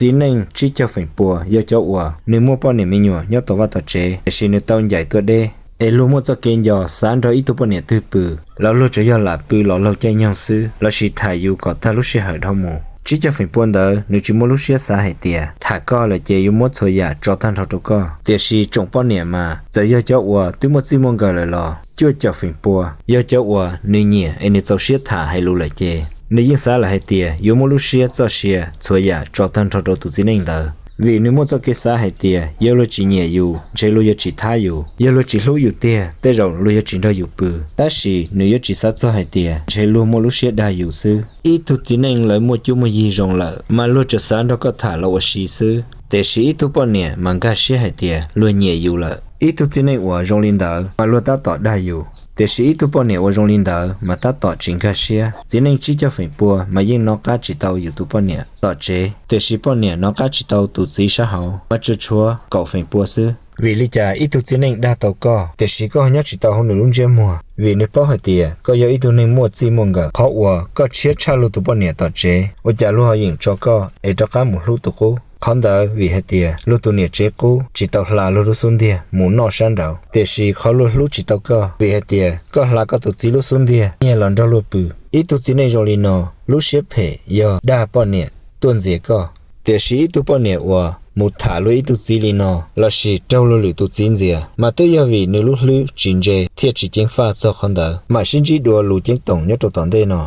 Txiv neej tsib caug feem pua yog cov uas nws muaj poj niam me nyuam nyob tom vaj tom tsev, tiam sis nws tau ncaim tuaj deb, es luag muaj txoj kev nco xav nrog ib tug poj niam twg pw, los luag tsuas yog lam pw los laug caij nyoog xwb, lossis tham yus kom tag lub sij hawm dhau mus. Tsib caug feem pua ntawd nws tsis muaj lub siab xav hais tias tham koj lawm ces yuav muab txhua yam tso tag nrho rau koj. Tiam sis tsoom poj niam mas txawm yog cov uas twb muaj txij muaj nkawm lawm los cuaj caum feem pua yog cov uas nws nyiam es nws txaus siab tham hais lus lawm ces nws yeej xav lawm hais tias yuav muab lub siab txoj sia txhua yam tso tag nrho rau tus txiv neej ntawd, vim nws muaj txoj kev xav hais tias yog luag tsis nyiam yus ntshe luag yuav tsis thab yus, yog luag tsis hlub yus tiag tej zaum luag yuav tsis nrog yus pw. Tab sis nws yuav tsis xav txog hais tias ntshe luag muaj lub siab dag yus xwb. Ib tug txiv neej lawv muaj cuab muaj yig zoo lawm mas luag tsuas xav nrog koj tham los ua si xwb, tiam sis ib tug poj niam mas nkag siab hais tias luag nyiam yus lawm. Ib tug txiv neej uas zoo li ntawd mas luag tab tom dag yus, tiam sis ib tug poj niam uas zoo li ntawd mas tab tom tsis nkag siab. Txiv neej tsib caug feem pua mas yeej nov qab tsis tau yus tus poj niam tom tsev, tiam sis poj niam nov qab tsis tau tus txiv sab hauv mas tsuas tshuav kaum feem pua xwb. Vim li cas ib tug txiv neej dag tau koj, tiam sis koj nyob tsis tau hauv nws lub ntsiab muag? Vim nws paub hais tias koj yog ib tug neeg muaj txij muaj nkawm, qhov uas koj tshiab tshaj luag tus poj niam tom tsev, ua cas luag ho yeem tso koj es rov qab mus hlub tus qub? Qhov ntawd vim hais tias luag tus niam tsev qub tsis tau hla luag lub xub ntiag mus noj sab nraud, tiam sis qhov luag hlub tsis tau koj vim hais tias koj hla koj tus txiv lub xub ntiag nyiag los nrog luag pw. Ib tug txiv neej zoo li no, lub siab phem yog dag poj niam tuaj ntxias koj, tiam sis ib tug poj niam uas mus tham luag ib tug txiv li no lossis raug luag lwm tus txiv ntxias mas twb yog vim nws lub hlwb tsis ntse thiaj tsis ceev faj txog qhov ntawd. Mam sib ntsib dua lus ceeb toom nyob rau tom ntej no.